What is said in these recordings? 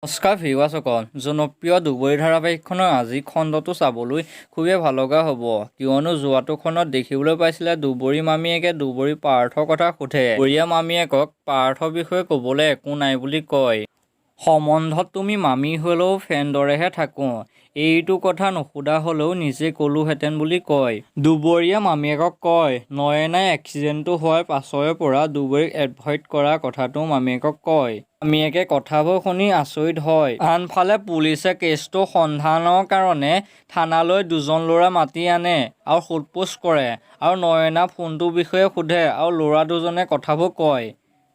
নমস্কাৰ ভিউৱাৰ্ছসকল, জনপ্ৰিয় দুবৰি ধাৰাবাহিকখনৰ আজিৰ খণ্ডটো চাবলৈ খুবেই ভাল লগা হ'ব। কিয়নো যোৱাটো খণ্ডত দেখিবলৈ পাইছিলে দুবৰি মামীয়েকে দুবৰি পাৰ্থৰ কথা সোধে। দুবৰীয়ে মামীয়েকক পাৰ্থৰ বিষয়ে ক'বলৈ একো নাই বুলি কয়। সম্বন্ধত তুমি মামী হ'লেও ফ্ৰেণ্ডৰ দৰেহে থাকোঁ, এইটো কথা নুসুধা হ'লেও নিজে ক'লোহেঁতেন বুলি কয়। দুবৰীয়ে মামীয়েকক কয়, নয়নাই এক্সিডেণ্টটো হোৱাৰ পাছৰে পৰা দুবৰীক এভইড কৰা কথাটো মামীয়েকক কয়। মামীয়েকে কথাবোৰ শুনি আচৰিত হয়। আনফালে পুলিচে কেছটোৰ সন্ধানৰ কাৰণে থানালৈ দুজন ল'ৰা মাতি আনে আৰু সোধ-পোছ কৰে আৰু নয়না ফোনটোৰ বিষয়ে সোধে আৰু ল'ৰা দুজনে কথাবোৰ কয়।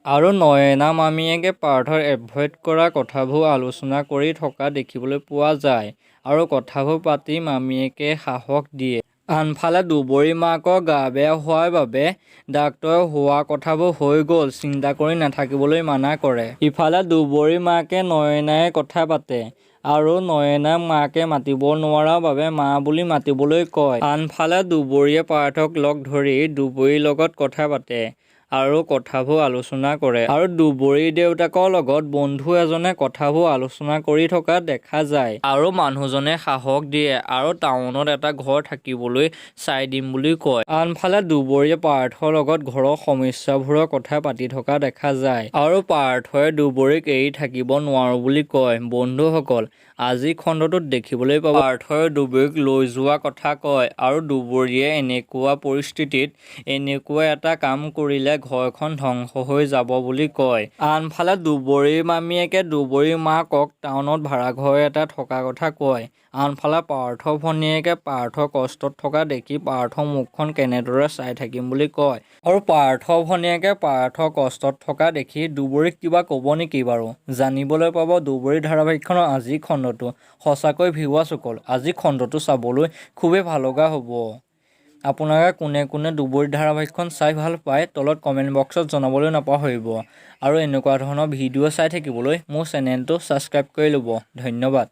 আৰু নয়না মামীয়েকে পাৰ্থক এভইড কৰা কথাবোৰ আলোচনা কৰি থকা দেখিবলৈ পোৱা যায় আৰু কথাবোৰ পাতি মামীয়েকে সাহস দিয়ে। আনফালে দুবৰীৰ মাকৰ গা বেয়া হোৱাৰ বাবে ডাক্তৰে হোৱা কথাবোৰ হৈ গ'ল, চিন্তা কৰি নাথাকিবলৈ মানা কৰে। ইফালে দুবৰীৰ মাকে নয়নাৰে কথা পাতে আৰু নয়নাক মাকে মাতিব নোৱাৰাৰ বাবে মা বুলি মাতিবলৈ কয়। আনফালে দুবৰীয়ে পাৰ্থক লগ ধৰি দুবৰীৰ লগত কথা পাতে আৰু কথাবোৰ আলোচনা কৰে। আৰু দুবৰীৰ দেউতাকৰ লগত বন্ধু এজনে কথাবোৰ আলোচনা কৰি থকা দেখা যায়। আৰু মানুহজনে সাহস দিয়ে আৰু টাউনত এটা ঘৰ থাকিবলৈ চাই দিম বুলি কয়। আনফালে দুবৰীয়ে পাৰ্থৰ লগত ঘৰৰ সমস্যাবোৰৰ কথা পাতি থকা দেখা যায়। আৰু পাৰ্থই দুবৰীক এৰি থাকিব নোৱাৰো বুলি কয়। বন্ধুসকল, আজিৰ খণ্ডটোত দেখিবলৈ পাব পাৰ্থই দুবৰীক লৈ যোৱা কথা কয় আৰু দুবৰীয়ে এনেকুৱা পৰিস্থিতিত এনেকুৱা এটা কাম কৰিলে ঘৰখন ধ্বংস হৈ যাব বুলি কয়। আনফালে দুবৰীৰ মামীয়েকে দুবৰীৰ মাকক টাউনত ভাড়াঘৰ এটা থকা কথা কয়। আনফালে পাৰ্থৰ ভনীয়েকে পাৰ্থ কষ্টত থকা দেখি পাৰ্থৰ মুখখন কেনেদৰে চাই থাকিম বুলি কয়। আৰু পাৰ্থৰ ভনীয়েকে পাৰ্থ কষ্টত থকা দেখি দুবৰীক কিবা ক'ব নেকি বাৰু? জানিবলৈ পাব দুবৰি ধাৰাবাহিকখনৰ আজিৰ খণ্ডটো। সঁচাকৈ ভিউৱাৰ্ছসকল, আজিৰ খণ্ডটো চাবলৈ খুবেই ভাল লগা হ'ব। আপোনালোকে কোনে কোনে দুবৰি ধাৰাবাহিকখন চাই ভাল পায়, তলত কমেণ্ট বক্সত জনাবলৈ নাপাহৰিব। আৰু এনেকুৱা ধৰণৰ ভিডিঅ' চাই থাকিবলৈ মোৰ চেনেলটো ছাবস্ক্ৰাইব কৰি ল'ব। ধন্যবাদ।